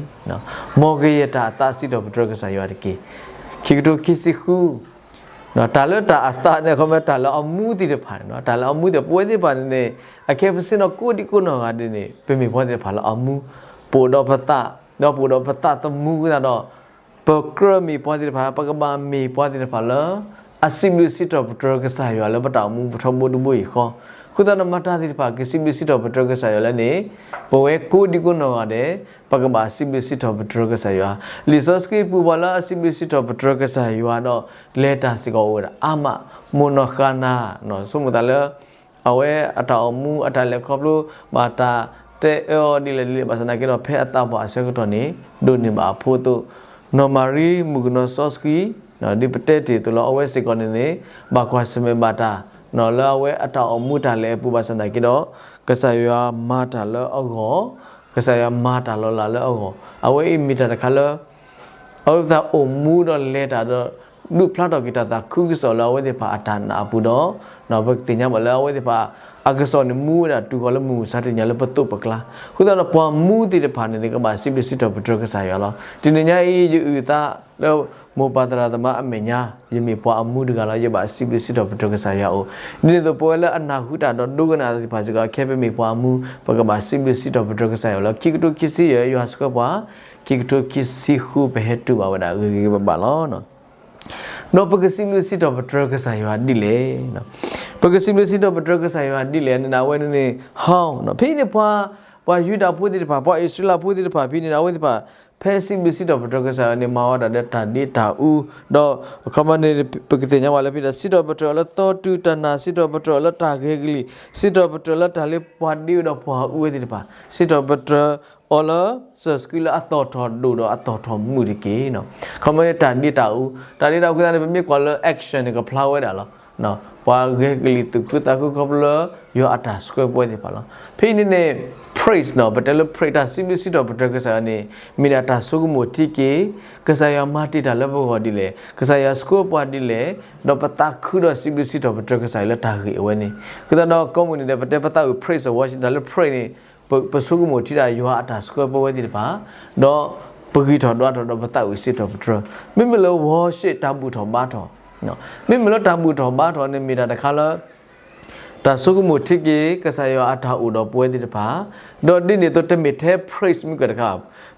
မ်ကယဲၢ်တၢ်အသးစံးထီၣ်ပတြၢၤကစၢ်ယွၤတက့ၢ်. ခံကထိခံဆံဃု တၢ်လၢတၢ်အသးန့ၣ် အခီပညီ တၢ်လၢအမူသ့ၣ်တဖၣ်န့ၣ်, တၢ်လၢအမူသ့ၣ် ပဝဲသ့ၣ်တဖၣ်န့ၣ်န့ၣ် အခဲပဆ့ၣ်နီၤကိးဒံကိးနီၢ်ဂၤဒဲးန့ၣ် ပမ့ၢ်ပှၤသ့ၣ်တဖၣ်လၢအမူ, ပအိၣ်ဒီးပသး, ဒီးပအိၣ်ဒီးပသးသမူအဃိသတးဒီး ပကြၢးမ့ၢ်ပှၤသ့ၣ်တဖၣ် ပကဘၣ်မ့ၢ်ပှၤသ့ၣ်တဖၣ်လၢ အစံးဘျုးစံးထီၣ်ပတြၢၤကစၢ်ယွၤလၢပတၢ်အိၣ်မူပထီဘိတဘိအံၤဃီ, အဃိသတးဒီး မတၤသ့ၣ်တဖၣ် ကစံးဘျုးစံးထီၣ်ပတြၢၤကစၢ်ယွၤလဲၣ်န့ၣ် ပဝဲကိးဒံကိးနီၢ်ဂၤဒဲး ပကဘၣ်စံးဘျုးစံးထီၣ်ပတြၢၤကစၢ်ယွၤ. လံာ်စီဆှံပူၤ ပှၤလၢအစံးဘျုးစံးထီၣ်ပတြၢၤကစၢ်ယွၤဒီး လဲၤတၢ်စ့ၢ်ကီးအိၣ်ဝဲဒၣ်အါမး, မိၢ်နီၢ်ဃါနၤ ဆိကမိၣ်သးလၢ အဝဲအတၢ်အိၣ်မူအတၢ်လဲၤခီဖျိ ဘၣ်တၢ်တဲအၢအီၤဒ်လဲၣ်ဒ်လဲၣ်ဘၣ်ဆၣ်သနာ်က့ဒီး ဖဲအသးပှၢ်အဆၢကတီၢ်န့ၣ် ဒိးန့ၢ်ဘၣ်အဖိအသိး, နီၢ်မၤရံမုၣ်ကနီၤစီဆှံ ဒ်ပတဲတ့ၢ်အသိးလီၤ. အဝဲစ့ၢ်ကီးန့ၣ်န့ၣ် ဘၣ်ကွၢ်ဆၢၣ်မဲာ်ဘၣ်တၢ် လၢအဝဲအတၢ်အိၣ်မူတၢ်လဲၤအပူၤဘၣ်ဆၣ်သနာ်က့ဒီး ကစၢ်ယွၤမၤတၢ်လၢအဂီၢ်, ကစၢ်ယွၤမၤတၢ်လီၤလးလၢအဂီၢ်, အဝဲအံၤမ့ၢ်တၢ်တခါလၢ အဝဲသ့ၣ်အိၣ်မူဒီးလဲၤတၢ်ဒီး ဒုးဖျါထီၣ်က့ၤတၢ်သးခုကစီၣ်လၢအဝဲသ့ၣ်တဖၣ်အတၢ်နာ်အပူၤဒီး ပကသ့ၣ်ညါဘၣ်လၢအဝဲသ့ၣ်တဖၣ် အကစီၣ်န့ၣ်မူဝဲဒၣ်တုၤဃီၤလၢမုၢ်မဆါတနံၤညါလၢပသိးပကျါ, အဃိသတးဒီးပှၤမူသ့ၣ်တဖၣ်န့ၣ်န့ၣ် ကဘၣ်စံးဘျုးစံးထီၣ်ပတြၢၤကစၢ်ယွၤလီၤ. တနံၤညါအံၤ ယအုၣ်သးလၢမိၢ်ပၢ်သရၣ်သမါအမဲာ်ညါ ယမ့ၢ်ပှၤအမူတဂၤလီၤ. ယဘၣ်စံးဘျုးစံးထီၣ်ပတြၢၤကစၢ်ယွၤအအိၣ်, ဒ်န့ၣ်အသိးပဝဲလၢအနၢ်ဟူတၢ်ဒီးဒိကနၣ်သ့ၣ်တဖၣ်စ့ၢ်ကီး ခဲပမ့ၢ်ပှၤအမူ ပကဘၣ်စံးဘျုးစံးထီၣ်ပတြၢၤကစၢ်ယွၤလီၤ. ခံကထိခံဆံယဲၢ် ယွၤဆှၢပှၤ, ခံကထိခံဆံဃု ပဟဲတုၤဘၣ်ဝဲဒၣ်ဂ့ၤဂ့ၤဘၣ်ဘၣ်လီၤ. ဒီးပကစံးဘျုးစံးထီၣ်ပတြၢၤကစၢ်ယွၤဒ်လဲၣ်, ပကစံးဘျုးစံးထီၣ်ပတြၢၤကစၢ်ယွၤဒ်လဲၣ်န့ၣ် အဝဲန့ၣ်န့ၣ် ဟီ ဖဲအံၤန့ၣ်ပှၤ ပှၤယူဒၤဖိသ့ၣ်တဖၣ် ပှၤအံၣ်စရ့လးဖိသ့ၣ်တဖၣ်ဖဲန့ၣ် အဝဲသ့ၣ်တဖၣ် ဖဲစံးဘျုးစံးထီၣ်ပတြၢၤကစၢ်ယွၤန့ၣ် မၤဝဲဒၣ်ဒီးတၢ်ဒ့တၢ်အူ, ဒီးအခီပညီန့ၣ် ပကသ့ၣ်ညါဘၣ်လၢဖဲဒၣ် စံးထီၣ်ပတြၢၤအီၤလၢသီတူၢ်တၢ်နာ်, စံးထီၣ်ပတြၢၤအီၤလၢတၢ်ဂဲၤကလံၣ်, စံးထီၣ်ပတြၢၤလၢတၢ်လၢပှၤဒ့ဝဲဒီးပှၤအူဝဲသ့ၣ်တဖၣ်, စံးထီၣ်ပတြၢၤအီၤလၢ စီၤစကူလၢအသီၣ်ထီၣ်ဒိၣ်ဒီးအသီၣ်ထီၣ်မုၢ်တက့ၢ်. အခီပညီန့ၣ် တၢ်ဒ့တၢ်အူ, တၢ်ဒ့တၢ်အူအဃိသတးန့ၣ် ပမ့ၢ်ကွၢ်လၢ action န့ၣ် ကဖျါဝဲဒၣ်လီၤ. ပှၤဂဲၤကလံၣ်သူၣ်ခုသးခုခီဖျိလၢ ယွၤအတၢ်ဆှၢပဝဲသ့ၣ်တဖၣ်လီၤ. ဖဲအံၤန့ၣ်န့ၣ် praise နီၤ, ပတဲလၢ praise တၢ်စံးဘျုးစံးထီၣ်ပတြၢၤကစၢ်ယွၤန့ၣ် မ့ၢ်ဒၣ်တၢ်ဆိကမိၣ်ထံက့ၤ ကစၢ်ယွၤမၤတ့ၢ်တၢ်လၢပဂီၢ်ဒ်လဲၣ်, ကစၢ်ယွၤဆှၢပှၤဒ်လဲၣ်, ဒီးပသးခုဒီးစံးဘျုးစံးထီၣ်ပတြၢၤကစၢ်ယွၤလၢတၢ်ဂ့ၢ်အဝဲန့ၣ်. အဃိသတးဒီး ကိးမုၢ်နံၤဒဲး ပတဲပသးဝံၣ် praise and worship တၢ်လၢ praise န့ၣ် ပဆိကမိၣ်ထံဒၣ်ယွၤအတၢ်ဆှၢပဝဲသ့ၣ်တဖၣ်, ဒီးပဂံၢ်ထီၣ်ဒွးထီၣ်ဒီးပသးဝံၣ်စံးထီၣ်ပတြၢၤ. မ့မ့ၢ်လၢ worship တၢ်ဘူၣ်ထီၣ်ဘါထီၣ်, မ့မ့ၢ်လၢတၢ်ဘူၣ်ထီၣ်ဘါထီၣ်န့ၣ် မ့ၢ်ဒၣ်တခါလၢ တၢ်ဆိကမိၣ်ထံက့ၤ ကစၢ်ယွၤအတၢ်အိၣ်ဒီးပဝဲသ့ၣ်တဖၣ်, ဒီးဒ်န့ၣ်အသိးတမ့ၢ်ထဲ praise မုၢ်ကတခါ,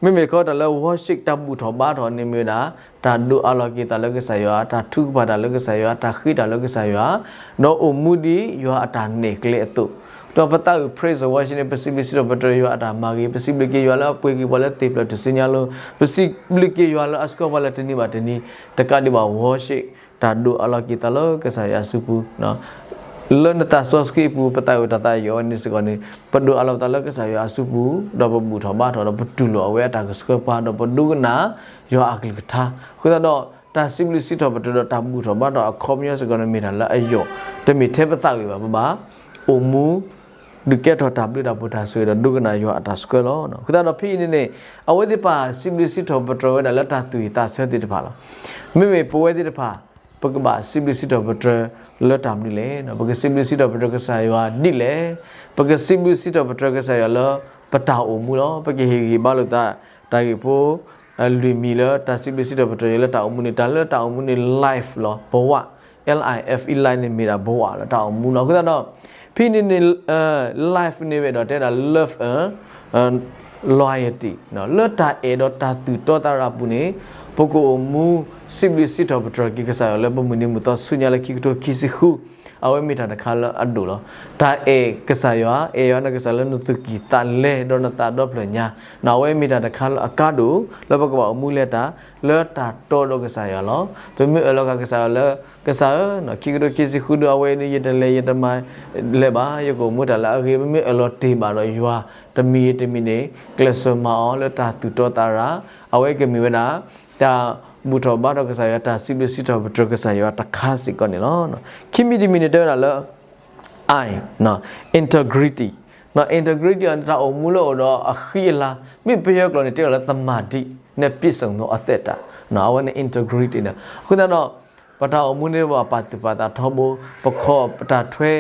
မ့မ့ၢ်တခီတၢ်လၢ worship တၢ်ဘူၣ်ထီၣ်ဘါထီၣ်န့ၣ်မ့ၢ်ဝဲဒၣ် တၢ်ဒိးအးလီၤက့ၤသးလၢကစၢ်ယွၤ, တၢ်ထုကဖၣ်တၢ်လၢကစၢ်ယွၤ, တၢ်ဃ့တၢ်လၢကစၢ်ယွၤ, ဒီးအိၣ်မူဒ်ယွၤအတၢ်နဲၣ်ကျဲအသိး, ဒီးပသးဝံၣ် praise and worship န့ၣ် ပစံးဘျုးစံးထီၣ်ပတြၢၤယွၤအတၢ်မၤဂ့ၤ, ပစံးဘျုးက့ၤယွၤလၢအပှ့ၤက့ၤပှၤလၢသ့ၣ်ဖျၢၣ်ထူၣ်စုညါအလိၤ, ပစံးဘျုးက့ၤယွၤလၢအဆှၢပှၤလၢတနံၤဘၣ်တနံၤ, တကးဒံးဘၣ် worship တၢ်ဒိးအးလီၤက့ၤသးလၢကစၢ်ယွၤအစုပူၤ လၢနသးစီဆှံအပူၤ ပသးဝံၣ်တၢ်သးယီၤဝဲန့ၣ်စ့ၢ်ကီးန့ၣ် ပဒိးအးလီၤပသးလၢကစၢ်ယွၤအစုပူၤ, ဒီးပဘူၣ်ထီၣ်ဘါထီၣ် ဒီးပတူၢ်လိာ်အဝဲအတၢ်ကဆှၢပှၤ ဒီးပဒိကနၣ်ယွၤအကလုၢ်ကထါ. အဃိသတးဒီး တၢ်စံးဘျုးစံးထီၣ်ပတြၢၤဒီးတၢ်ဘူၣ်ထီၣ်ဘါထီၣ်အခီပညီစ့ၢ်ကီးန့ၣ် မ့ၢ်တၢ်လၢအယိာ်, တမ့ၢ်ထဲပသးဝံၣ်ဘၣ်, ပဘၣ်အိၣ်မူ ဒုးကဲထီၣ်တၢ်ဘျုးတၢ်ဖှိၣ်တၢ်ဆိၣ်ဂ့ၤဒီးဒိကနၣ်ယွၤအတၢ်ဆှၢလီၤ. အဃိသတးဒီးဖဲအံၤန့ၣ်န့ၣ် အဝဲသ့ၣ်တဖၣ်စံးဘျုးစံးထီၣ်ပတြၢၤဝဲဒၣ်လၢတၢ်သူၣ်ဝံၣ်သးဆၢသ့ၣ်တဖၣ်လီၤ. မ့မ့ၢ်ပဝဲသ့ၣ်တဖၣ် ပကဘၣ်စံးဘျုးစံးထီၣ်ပတြၢၤလၢတၢ်မနုၤလဲၣ်. ပကစံးဘျုးစံးထီၣ်ပတြၢၤကစၢ်ယွၤဒ်လဲၣ်. ပကစံးဘျုးစံးထီၣ်ပတြၢၤကစၢ်ယွၤလၢပတၢ်အိၣ်မူလီၤ. ပကဟ့ၣ်ဂံၢ်ဟ့ၣ်ဘါလိာ်သး တၢ်ဂ့ၢ်ဖိ လွံၢ်မံၤလၢတၢ်စံးဘျုးစံးထီၣ်ပတြၢၤယွၤလၢတၢ်အိၣ်မူန့ၣ် တၢ်လၢတၢ်အိၣ်မူန့ၣ် life လီၤ, ဘဝ, L I F E life န့ၣ်မ့ၢ်ဒၣ်ဘဝလီၤ, တၢ်အိၣ်မူလီၤ. အဃိသတးဒီး ဖဲန့ၣ်န့ၣ် life န့ၣ်ဝဲဒီးတဲဒၣ် love and loyalty လၢတၢ်အဲၣ်ဒီးတၢ်သူၣ်တီသးရၤအပူၤန့ၣ် ပကအိၣ်မူစံးဘျုးစံးထီၣ်ပတြၢၤက့ၤကစၢ်ယွၤလၢ ပမုၢ်နံၤမုၢ်သီဆူညါလၢခံကထိခံဆံဃု, အဝဲမ့ၢ်တၢ်တခါလၢအဒိၣ်လီၤ. တၢ်အဲၣ်ကစၢ်ယွၤ, အဲၣ်ယွၤနကစၢ်လၢနသူၣ်ကံၢ်သးလဲဒီးနသးဒီဖျၢၣ်ညါ, အဝဲမ့ၢ်တၢ်တခါလၢအကါဒိၣ် လၢပကဘၣ်အိၣ်မူလဲၤတၢ် လၢတၢ်တီဒီးကစၢ်ယွၤလီၤ. ပမ့ၢ်အၢၣ်လီၤက့ၤကစၢ်ယွၤလၢ ကစၢ်ဧၢ, ခံကထိခံဆံဃုဒီး အဝဲအံၤန့ၣ် ယတလဲၤယတမၤလဲၤဘၣ်, ယကအိၣ်မူတၢ်လၢအဂ့ၤ, ပမ့ၢ်အၢၣ်လီၤတ့ၢ်ဘၣ်ဒီးယွၤ တမံၤဂ့ၤတမံၤဂ့ၤန့ၣ် ကျဲးစၢးမၤအီၤလၢတၢ်သူၣ်တီသးရၤ, အဝဲကမ့ၢ်ဝဲဒၣ် တၢ်ဘူၣ်ထီၣ်ဘါထီၣ်ကစၢ်ယွၤ, တၢ်စံးဘျုးစံးထီၣ်ပတြၢၤကစၢ်ယွၤတခါစ့ၢ်ကီးန့ၣ်လီၤ. ခံမံၤတမံၤန့ၣ် တဲဝဲဒၣ်လၢ I, integrity, integrity န့ၣ် တၢ်အိၣ်မူလၢအိၣ်ဒီးအဃံအလၤ, မ့ၢ်ပယီၤကျိာ်န့ၣ် တဲဝဲဒၣ်လၢသမၢ်ဒံး နဲ့ ပြည့်စုံသောအသက်တာ, အဝဲန့ၣ် integrity န့ၣ်. အဃိသတးဒီး ပတၢ်အိၣ်မူန့ၣ် ပဘၣ်ပာ်သူၣ်ပာ်သးထီဘိ, ပခီၣ်ပတၢ်ထွဲ,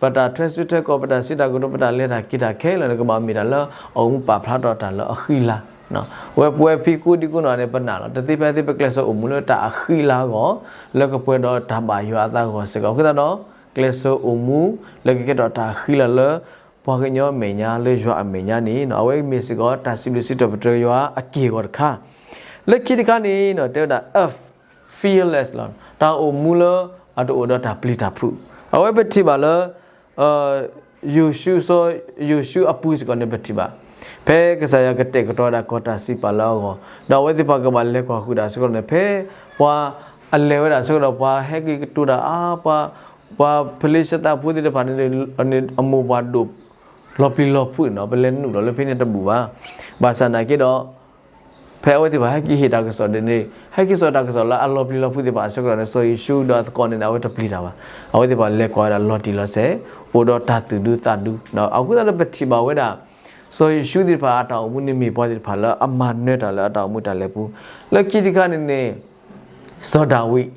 ပတၢ်ထွဲစုထွဲကီၢ်, ပတၢ်စံးတၢ်ကတိၤ, ပတၢ်လဲၤတၢ်က့ၤတၢ်ခဲလၢာ်န့ၣ် ကဘၣ်မ့ၢ်တၢ်လၢအအိၣ်မူပာ်ဖျါထီၣ်တၢ်လၢအဃံအလၤ ဝဲပဝဲဖံကိးဒံကိးနီၢ်န့ၣ် ပနာ်လီၤ. တသ့ဖဲသ့ ပကျဲးစၢးအိၣ်မူလၢတၢ်အဃံအလၤအဂီၢ်, လၢကပှဲၤဒီးတၢ်ဘၣ်ယွၤအသးအဂီၢ်စ့ၢ်ကီး. အဃိသတးဒီး ကျဲးစၢးအိၣ်မူလၢကကဲထီၣ်တၢ်ဃံလၤလၢ ပှၤကညီအမဲာ်ညါ လၢယွၤအမဲာ်ညါန့ၣ် အဝဲမ့ၢ်စ့ၢ်ကီးတၢ်စံးဘျုးစံးထီၣ်ပတြၢၤယွၤအက့ၢ်အဂီၤတခါ. လၢခံတခါန့ၣ် တဲဝဲဒၣ် earth fearless လီၤ. တၢ်အိၣ်မူလၢအတအိၣ်ဒီးတၢ်ပျံၤတၢ်ဖုး. အဝဲပထံၣ်ဘၣ်လၢ ယိၤၡူ, စီၤယိၤၡူအပူၤစ့ၢ်ကီးန့ၣ် ပထံၣ်ဘၣ် ဖဲကစၢ်ယွၤကတဲာ်ကတီၤဝဲဒၣ်ကီၢ်တၢ်စံးပာ်လၢအဂီၢ်, ဒီးအဝဲသ့ၣ်တဖၣ်ကဘၣ်လဲၤကွၢ်ဃုာ်တၢ်အဆၢကတီၢ်န့ၣ် ဖဲပှၤအလဲၤဝဲဒၣ်အဆၢကတီၢ် ပှၤဟဲက့ၤကတိၤတၢ်အါ, ပှၤ, ပှၤဖလ့ၡသးဖိသ့ၣ်တဖၣ်န့ၣ် အမိၢ်ပှၢ်ဒိၣ်လီၤပျံၤလီၤဖုးန့ၣ် ပလဲၤနုာ်လီၤလၢဖဲန့ၣ်တဘူၣ်ဘၣ်. ဘၣ်ဆၣ်နာ်က့ဒီး ဖဲအဝဲသ့ၣ်တဖၣ်ဟဲက့ၤဟ့ၣ်တၢ်ကစီၣ်ဒ်န့ၣ်, ဟဲက့ၤစိာ်တၢ်ကစီၣ်လၢအလီၤပျံၤလီၤဖုးသ့ၣ်တဖၣ်အဆၢကတီၢ်န့ၣ် စီၤယိၤၡူဒီးအသကိးန့ၣ်န့ၣ် အဝဲတပျံၤတၢ်ဘၣ်. အဝဲသ့ၣ်တဖၣ်လဲၤကွၢ်ဝဲဒၣ်လီၤတံၢ်လီၤဆဲး, အိၣ်ဒီးတၢ်သူၣ်ဒူသးဒူ. အဃိသတးဒီးပထံၣ်ဘၣ်ဝဲဒၣ် စီၤယိၤၡူသ့ၣ်တဖၣ်အတၢ်အိၣ်မူန့ၣ်မ့ၢ်ပှၤသ့ၣ်တဖၣ်လၢအမၤနၢၤတၢ်လၢအတၢ်အိၣ်မူတၢ်လဲၤပူၤ. လၢခံတခါန့ၣ်န့ၣ် စီၤဒၤဝံး,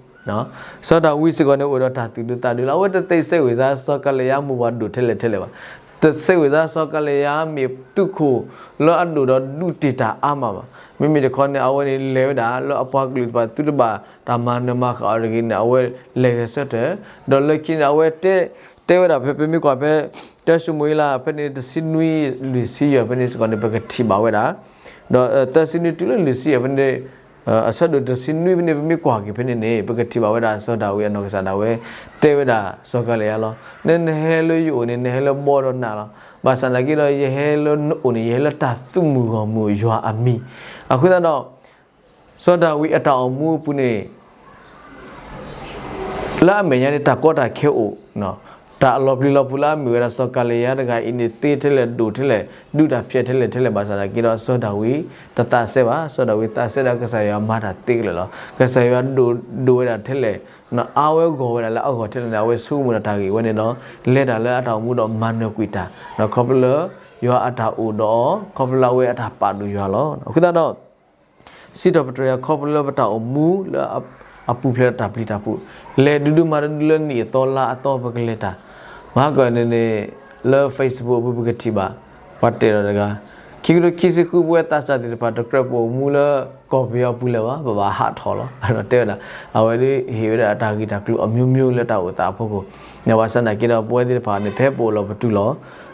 စီၤဒၤဝံးစ့ၢ်ကီးန့ၣ် အိၣ်ဒီးတၢ်သူၣ်ဒူသးဒူလီၤ. အဝဲတသ့ၣ်ညါဝဲဒၣ် စီၤကၤလယါမိၢ်ပှၢ်ဒိၣ်ထဲလဲၣ်ထဲလဲၣ်ဘၣ်. တသ့ၣ်ညါဝဲဒၣ် စီၤကၤလယါမ့ၢ်သုးခိၣ်လၢအဒိၣ်ဒီးဒုးတ့ၢ်တၢ်အါမးဘၣ်. မ့မ့ၢ်တခီန့ၣ် အဝဲန့ၣ်လဲၤဝဲဒၣ်လၢအပှၤကလုာ်တဖၣ်သုတဘၣ်တၢ်မၤနၢၤမၤဃၣ်အီၤတဂ့ၤန့ၣ် အဝဲလဲၤဂဲၤဆၢထၢၣ်, ဒီးလၢခံန့ၣ် အဝဲတဲ, တဲဝဲဒၣ်ဖဲ ပမ့ၢ်ကွၢ်ဖဲ တၢၡမူၤအ့လး ဖဲန့ၣ်တဆံနွံ လွံၢ်ဆံယဲၢ်ဖဲန့ၣ်စ့ၢ်ကီးန့ၣ် ပကထံၣ်ဘၣ်ဝဲဒၣ်, ဒီးသၢဆံနွံတုၤလၢလွံၢ်ဆံယဲၢ်ဖဲန့ၣ် အဆၢဒိၣ်တဆံနွံဖဲန့ၣ် ပမ့ၢ်ကွၢ်က့ၤဖဲန့ၣ်န့ၣ် ပကထံၣ်ဘၣ်ဝဲဒၣ်စီၤဒၤဝံးအနီၢ်ကစၢ်ဒၣ်ဝဲ တဲဝဲဒၣ်စီၤကၤလယါလီၤ. န, နဟဲလၢယအိၣ်န့ၣ် နဟဲလၢဘီဒီးနးလီၤ. ဘၣ်ဆၣ်နာ်က့ဒီး ယဟဲလၢနအိၣ်န့ၣ် ယဟဲလၢတၢ်သုးမုၢ်ဂီၢ်မုၢ်ယွၤအမံၤ, အဃိသတးဒီး စီၤဒၤဝံးအတၢ်အိၣ်မူအပူၤန့ၣ် လၢအမဲာ်ညါန့ၣ် တၢ်ကီတၢ်ခဲအိၣ်, တၢ်အလီၤပျံၤလီၤဖုးလၢအမ့ၢ်ဝဲဒၣ်စီၤကၤလံယါတဂၤအံၤန့ၣ် သ့ထဲလဲၣ်ဒိၣ်ထဲလဲၣ် ဒုးတၢ်ဖျဲးထဲလဲၣ်ထဲလဲၣ်ဘၣ်ဆၣ်သနာ်က့ဒီး စီၤဒၤဝံးတသးစဲဘၣ်. စီၤဒၤဝံးသးစဲဒီးကစၢ်ယွၤမၤတၢ်သ့ကလဲာ်လီၤ. ကစၢ်ယွၤဒိၣ်ဒိၣ်ဝဲဒၣ်ထဲလဲၣ်, အါဝဲဂီၢ်ဝဲဒၣ်လၢအဂီၢ်ထဲလဲၣ်န့ၣ် အဝဲဆိကမိၣ်ဒီးတၢ်ဂ့ၢ်ဝဲန့ၣ်ဒီး လဲၤတၢ်လၢအတၢ်အိၣ်မူဒီးမၤနၢၤကွံာ်တၢ်, ခီဖျိလၢယွၤအတၢ်အိၣ်ဒီးအီၤ, ခီဖျိလၢအဝဲအတၢ်ပာ်ဒိၣ်ယွၤလီၤ. အဃိသတးဒီး စံးထီၣ်ပတြၢၤယွၤခီဖျိလၢပတၢ်အိၣ်မူလၢအပူၤဖျဲးဒီးတၢ်ပျံၤတၢ်ဖုး, လဲၤဒုးဒုးမၤဒုးဒုးလၢနံၣ်အသီလါအသီပကလဲၤတၢ်, မဟါကန့ၣ်န့ၣ် လၢ Facebook အပူၤပကထံၣ်ဘၣ်, ပှၤတဲဒီးတဂၤ, ခံကထိခံဆံဃုပဝဲသးစၢ်သ့ၣ်တဖၣ်တကြၢးပအိၣ်မူလၢကီၢ်ပယီၤပူၤလၢၤဘၣ်, ပဘၣ်ဟးထီၣ်လီၤ. တဲဝဲဒၣ် အဝဲဒၣ်ဟ့ၣ်ဝဲဒၣ်တၢ်ဂ့ၢ်တၢ်ကျိၤအမျိုးမျိုးလၢတၢ်အိၣ်သးအဖီခိၣ်, ဘၣ်ဆၣ်သနာ်က့ဒီး ပဝဲသ့ၣ်တဖၣ်န့ၣ် ဖဲပအိၣ်လီၤပတုာ်လီၤ,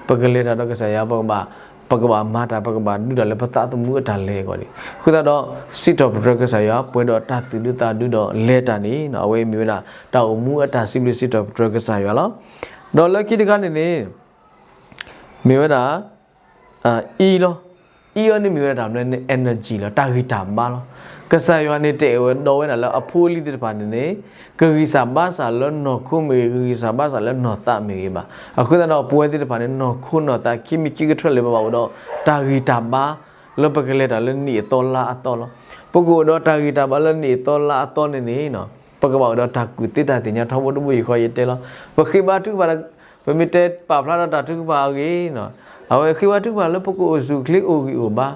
ပကလဲၤတၢ်ဒီးကစၢ်ယွၤ ပကဘၣ် ပကဘၣ်မၤတၢ် ပကဘၣ်ဒုးတၢ်လၢပသးသမူအတၢ်လဲၤအဂီၢ်န့ၣ်, အဃိသတးဒီး စံးထီၣ်ပတြၢၤကစၢ်ယွၤ ပှဲၤဒီးတၢ်သူၣ်ဒူသးဒူဒီးလဲၤတၢ်န့ၣ် အဝဲမ့ၢ်ဝဲဒၣ် တၢ်အိၣ်မူအတၢ်စံးဘျုးစံးထီၣ်ပတြၢၤကစၢ်ယွၤလီၤ. ဒီးလၢခံတခါန့ၣ်န့ၣ် မ့ၢ်ဝဲဒၣ် အံၤလီၤ. အံၤအီၤန့ၣ်မ့ၢ်ဝဲဒၣ်တၢ်မနုၤန့ၣ် energy လီၤ, တၢ်ဂံၢ်တၢ်ဘါလီၤ. ကစၢ်ယွၤန့ၣ်တအဲၣ်ဝဲဒီးဝဲဒၣ်လၢအဖိအလံၤသ့ၣ်တဖၣ်န့ၣ်န့ၣ် ကဂံၢ်စၢ်ဘါစၢ်လၢနီၢ်ခိမ့ၢ်ဂ့ၤ, ကဂံၢ်စၢ်ဘါစၢ်လၢနီၢ်သးမ့ၢ်ဂ့ၤဘၣ်. အဃိသတးဒီး ပဝဲသ့ၣ်တဖၣ်န့ၣ် နီၢ်ခိနီၢ်သးခံမံၤခံကထၢလၢပဘၣ်အိၣ်ဒီး တၢ်ဂံၢ်တၢ်ဘါလၢပကလဲၤတၢ်လၢနံၣ်အသီလါအသီလီၤ. ပကအိၣ်ဒီးတၢ်ဂံၢ်တၢ်ဘါလၢနံၣ်အသီလါအသီန့ၣ်န့ၣ် ပကဘၣ်အိၣ်ဒီးတၢ်ကူၣ်သ့တၢ်သ့ၣ်ညါထီဘိတဘိယူၢ်ဃီယတဲလီၤ. ပဃ့ဘါထုကဖၣ် ပမ့ၢ်တဲပာ်ဖျါဒီးတၢ်ထုကဖၣ်အဂ့ၢ်, အဝဲဃ့ဘါထုကဖၣ်လၢပကအိၣ်ဆူၣ်အိၣ်ချ့အိၣ်ဂံၢ်အိၣ်ဘါ,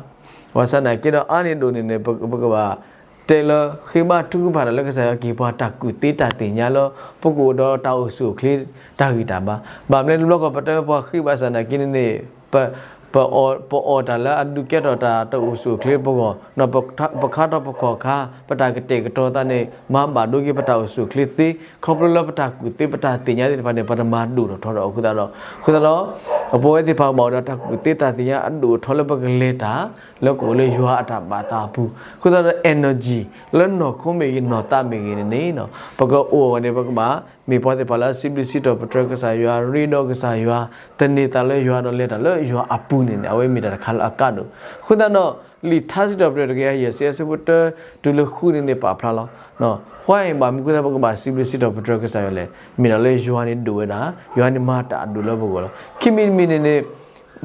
ဘၣ်ဆၣ်သနာ်က့ဒီးအါန့ၢ်ဒိၣ်န့ၣ်န့ၣ် ပကဘၣ်တဲလၢ ဃ့ဘါထုကဖၣ်တၢ်လၢကစၢ်ယွၤကဟ့ၣ်ပှၤတၢ်ကူၣ်သ့တၢ်သ့ၣ်ညါလၢ ပကအိၣ်ဒီးတၢ်အိၣ်ဆူၣ်အိၣ်ချ့တၢ်ဂံၢ်တၢ်ဘါ. ဘၣ်မနုၤတဘျီဃီပတဲဝဲပှၤဃ့ဘၣ်ဆၣ်သနာ်က့န့ၣ်န့ၣ် ပ ပအီၣ်တၢ်လၢအဒုးကဲထီၣ်တၢ်တအိၣ်ဆူၣ်အိၣ်ချ့ပဂီၢ်, ပခါထီၣ်ပခီၣ်ခါ ပတၢ်ကတဲာ်ကတီၤသးန့ၣ် မၤဘၣ်ဒိက့ၤပတၢ်အိၣ်ဆူၣ်အိၣ်ချ့သ့, ခီဖျိလၢပတၢ်ကူၣ်သ့ပတၢ်သ့ၣ်ညါသ့ၣ်တဖၣ်န့ၣ် ပတမၤဒိၣ်ထီၣ်ထီထီၣ်အဃိသတးဒီး, အဃိသတးဒီး ပဝဲသ့ၣ်တဖၣ်ကဘၣ်အိၣ်ဒီးတၢ်ကူၣ်သ့တၢ်သ့ၣ်ညါအဒိၣ်အထီလၢပကလဲၤတၢ် လၢကအိၣ်လၢယွၤအတၢ်ဘၣ်သးအပူၤ, အဃိသတးဒီး energy လၢနီၢ်ခိမ့ၢ်ဂ့ၤနီၢ်သးမ့ၢ်ဂ့ၤန့ၣ်န့ၣ် ပကအိၣ်အဂီၢ်န့ၣ် ပကဘၣ်မ့ၢ်ပှၤသ့ၣ်တဖၣ်လၢအစံးဘျုးစံးထီၣ်ပတြၢၤကစၢ်ယွၤ, ရ့ဒီးကစၢ်ယွၤ, သန့ၤသးလၢယွၤဒီးလဲၤတၢ်လၢယွၤအပူၤန့ၣ်န့ၣ် အဝဲမ့ၢ်တၢ်တခါလၢအကါဒိၣ်. အဃိသတးဒီး လံာ်ထါစံးထီၣ်ပတြၢၤတကယၤယဲၢ်ဆံအဆၢဖိတၢတုၤလၢဃုန့ၣ်န့ၣ် ပာ်ဖျါလီၤ ဝဲအံၤဘၣ်မနုၤအဃိသတး ပကဘၣ်စံးဘျုးစံးထီၣ်ပတြၢၤကစၢ်ယွၤလဲၣ်. မ့ၢ်ဒၣ်လၢယွၤန့ၣ်ဒိၣ်ဝဲဒၣ်, ယွၤန့ၣ်မၤတၢ်အဒိၣ်လၢပဂီၢ်လီၤ. ခံမံၤတမံၤန့ၣ်န့ၣ်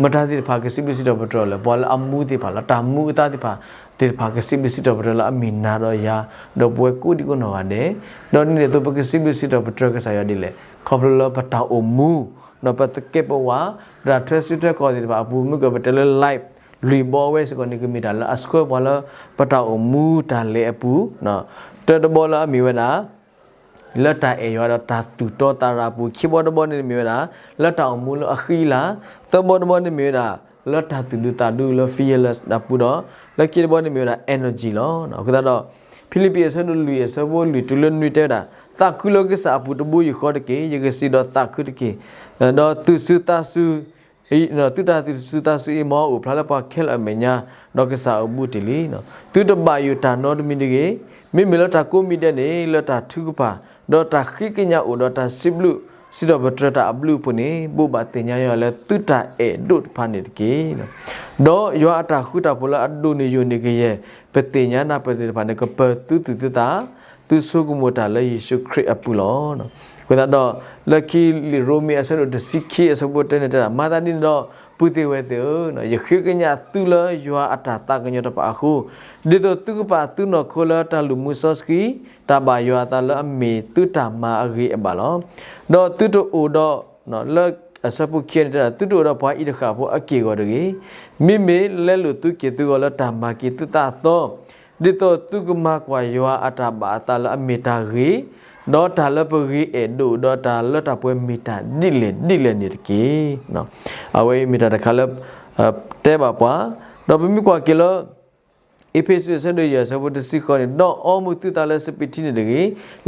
မတၤသ့ၣ်တဖၣ်ကစံးဘျုးစံးထီၣ်ပတြၢၤလဲၣ်. ပှၤလၢအမူသ့ၣ်တဖၣ်လီၤ. တၢ်မူအသးသ့ၣ်တဖၣ် သ့ၣ်တဖၣ်ကစံးဘျုးစံးထီၣ်ပတြၢၤလၢအမ့ၢ်နၤဒီးယၤ, ဒီးပဝဲကိးဒံကိးနီၢ်ဂၤဒဲး, ဒီးဒ်န့ၣ်အသိး ပကစံးဘျုးစံးထီၣ်ပတြၢၤကစၢ်ယွၤဒ်လဲၣ်. ခီဖျိလၢပတၢ်အိၣ်မူ, ဒီးပသကဲးပဝး, ဒီးတၢ်ထွဲစုထွဲကီၢ်သ့ၣ်တဖၣ်အပူၤ မ့ၢ်ကပတဲလၢ life လွံၢ်ဘီဝဲစ့ၢ်ကီးန့ၣ် ကမ့ၢ်တၢ်လၢအဆှၢပှၤလၢ ပတၢ်အိၣ်မူတၢ်လဲၤအပူၤ, တၢတဘီလၢအမ့ၢ်ဝဲဒၣ် လၢတၢ်အဲၣ်ယွၤဒီးတၢ်သူၣ်တီသးရၤအပူၤ, ခံဘီတဘီန့ၣ်မ့ၢ်ဝဲဒၣ် လၢတၢ်အိၣ်မူလၢအဃံအလၤ, သၢဘီတဘီန့ၣ်မ့ၢ်ဝဲဒၣ် လၢတၢ်သူၣ်ဒူသးဒူလၢ fearless အပူၤဒီး လၢခံတဘီန့ၣ်မ့ၢ်ဝဲဒၣ် energy လီၤ. အဃိသတးဒီး ဖံလံးပံးအဆၢဒိၣ်လွံၢ်အဆၢဖိလွံၢ်တုၤလၢနွံတဲဝဲဒၣ်, သးခုလၢကစၢ်အပူၤတဘိယူၢ်ဃီတက့ၢ်. ယကစံးဒီးသးခုတက့ၢ်. ဒီးသူၣ်စူၤသးစူၤ သုတၢ်သူၣ်စူၤသးစူၤအံၤ မ်အအိၣ်ဖျါလၢပှၤခဲလၢာ်အမဲာ်ညါ, ဒီးကစၢ်အဘူးတ့ၢ်လံ. သုတဘၣ်ယိၣ်တၢ်နီတမံၤတဂ့ၤ. မ့မ့ၢ်လၢတၢ်ကိးမံၤဒဲးန့ၣ် လၢတၢ်ထုကဖၣ်, ဒီးတၢ်ဃ့ကညးအိၣ်ဒီးတၢ်စံးဘျုးစံးထီၣ်ပတြၢၤတၢ်အဘျုးအဖှိၣ်န့ၣ် ဘိးဘၣ်သ့ၣ်ညါယွၤလၢသုတၢ်အဲၣ်ဒိၣ်တဖၣ်န့ၣ်တက့ၢ်. ဒီးယွၤအတၢ်ဃူတၢ်ဖိးလၢအဒိၣ်န့ၢ်ယိာ်န့ၢ်ကယဲၢ် ပသ့ၣ်ညါနၢ်ပၢၢ်သ့ၣ်တဖၣ်န့ၣ် ကပၢၤသုသူၣ်သုသး သုဆိကမိၣ်တၢ်လၢယ့ၣ်ၡူးခရံာ်အပူၤလီၤ. အဃိသတးဒီး လၢခံလံာ်ရိမ့ၤအဆၢဒိၣ်တဆံခံအဆၢဖိတၢန့ၣ်တဲဒၣ်, မၤသးဒ်န့ၣ်ဒီး ပုၢ်သ့ၣ်ဝဲၢ်သ့ၣ်ဧၢ, ယဃ့ကညးသုလၢယွၤအတၢ်သးကညီၤတဖၣ်အဃိ, ဒ်သိးသုကပာ်သုနီၢ်ခိလၢတၢ်လူၤမူစီဆှံ, တၢ်ဘၣ်ယွၤအသးလၢအမ့ၢ်သုတၢ်မၤအဂ့ၤအဘၣ်လီၤ. ဒီးသုတအိၣ်ဒီး လၢအဆၢဖိခံန့ၣ်တဲဒၣ်, သုတအိၣ်ဒီးပှၤအံၤတဃၣ်ဖိအက့ၢ်အဂီၤတဂ့ၤ. မ့မ့ၢ်လဲလိာ်သုက့ၤသုဂီၤလၢတၢ်မၤက့ၤသုသးအသီ, ဒ်သိးသုကမၤကွၢ်ယွၤအတၢ်ဘၣ်အသးလၢအမ့ၢ်တၢ်ဂ့ၤ, ဒီးတၢ်လၢပဂ့ၤအဲၣ်ဒိၣ်, ဒီးတၢ်လၢတၢ်ပှဲၤမ့ၢ်တၢ်ဒ်လဲၣ်ဒ်လဲၣ်န့ၣ်တက့ၢ်. အဝဲအံၤမ့ၢ်တၢ်တခါလၢ တဲဘၣ်ပှၤ, ဒီးပမ့ၢ်ကွၢ်က့ၤလၢ အ့းဖ့းစူးအဆၢဒိၣ်ယဲၢ်အဆၢဖိတဆံဃိးန့ၣ်, ဒီးအီမူၤသုသးလၢစပံးထံန့ၣ်တဂ့ၤ,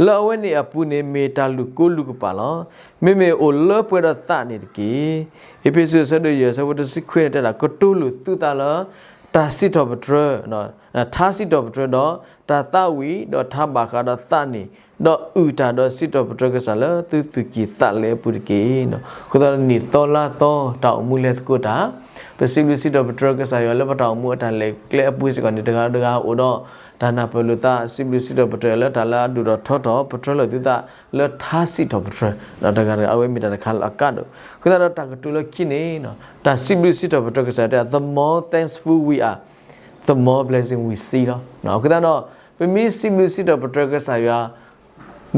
လၢအဝဲန့ၣ်အပူၤန့ၣ်မ့ၢ်တၢ်လူၢ်ကိလူၢ်ကပာ်လီၤ. မ့မ့ၢ်အိၣ်လၢပှဲၤဒီးသးန့ၣ်တက့ၢ်. အ့းဖ့းစူးအဆၢဒိၣ်ယဲၢ်အဆၢဖိတဆံခွံန့ၣ်တဲဒၣ်, ကတိၤလိာ်သုသးလၢ တၢ်စံးထီၣ်ပတြၢၤ, ထါစံးထီၣ်ပတြၢၤဒီး တၢ်သးဝံၣ်, ဒီးထါဘၣ်ဃးဒီးသးန့ၣ် ဒီးအုၣ်တၢ်ဒီးစံးထီၣ်ပတြၢၤကစၢ်လၢသုသူၣ်ကံၢ်သးလဲအပူၤတက့ၢ်. အဃိသတးဒီးနံၣ်သီလါသီတၢ်အိၣ်မူလဲၤသကိးတၢ်, ပစံးဘျုးစံးထီၣ်ပတြၢၤကစၢ်ယွၤလၢပတၢ်အိၣ်မူအတၢ်လဲၤကျဲအပူၤစ့ၢ်ကီးန့ၣ် တဂၤဒီးတဂၤအိၣ်ဒီး တၢ်နၢ်ပၢၢ်လိာ်သး စံးဘျုးစံးထီၣ်ပတြၢၤလၢတၢ်လၢအဒိၣ်ထီၣ်ထီထီၣ် ပတြၢၤလိာ်သုသးလၢထါစံးထီၣ်ပတြၢၤ ဒီးတဂၤဒီးအဝဲမ့ၢ်တၢ်တခါလၢအကါဒိၣ်. အဃိသတးဒီးတၢ်ကတိၤလၢခံန့ၣ် တၢ်စံးဘျုးစံးထီၣ်ပတြၢၤကစၢ်ယွၤ the more thankful we are, the more blessing we see လီၤ. အဃိသတးဒီး ပမ့ၢ်စံးဘျုးစံးထီၣ်ပတြၢၤကစၢ်ယွၤ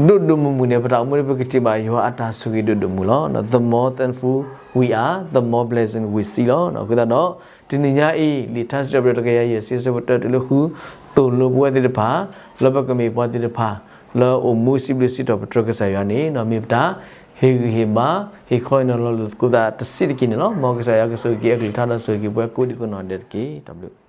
ဒိၣ်ဒိၣ်မုၢ်မုၢ်န့ၣ် ပတၢ်အိၣ်မူန့ၣ် ပကထံၣ်ဘၣ်ယွၤအတၢ်ဆိၣ်ဂ့ၤဒိၣ်ဒိၣ်မုၢ်လီၤ. The more thankful we are, the more blessing we see လီၤ. အဃိသတးဒီး တနံၤညါအံၤ လံာ်ထါစံးထီၣ်ပတြၢၤတကယၤယဲၢ်ဆံ အဆၢဖိတၢတုၤလၢဃု သိၣ်လိပဝဲသ့ၣ်တဖၣ် လၢပကမ့ၢ်ပှၤသ့ၣ်တဖၣ် လၢအိၣ်မူစံးဘျုးစံးထီၣ်ပတြၢၤကစၢ်ယွၤန့ၣ် မ့ၢ်ပတၢ်ဟ့ၣ်ဂံၢ်ဟ့ၣ်ဘါ ဟ့ၣ်ခီဟ့ၣ်နီၤလီၤလိာ်သကိးသးတဆံးတက့ၢ်န့ၣ်လီၤ. မ်ကစၢ်ယွၤကဆိၣ်ဂ့ၤက့ၤအကလုၢ်ကထါဒီးဆိၣ်ဂ့ၤက့ၤပှၤကိးဒံကိးနီၢ်ဒဲးတက့ၢ်. တၢ်ဘျုး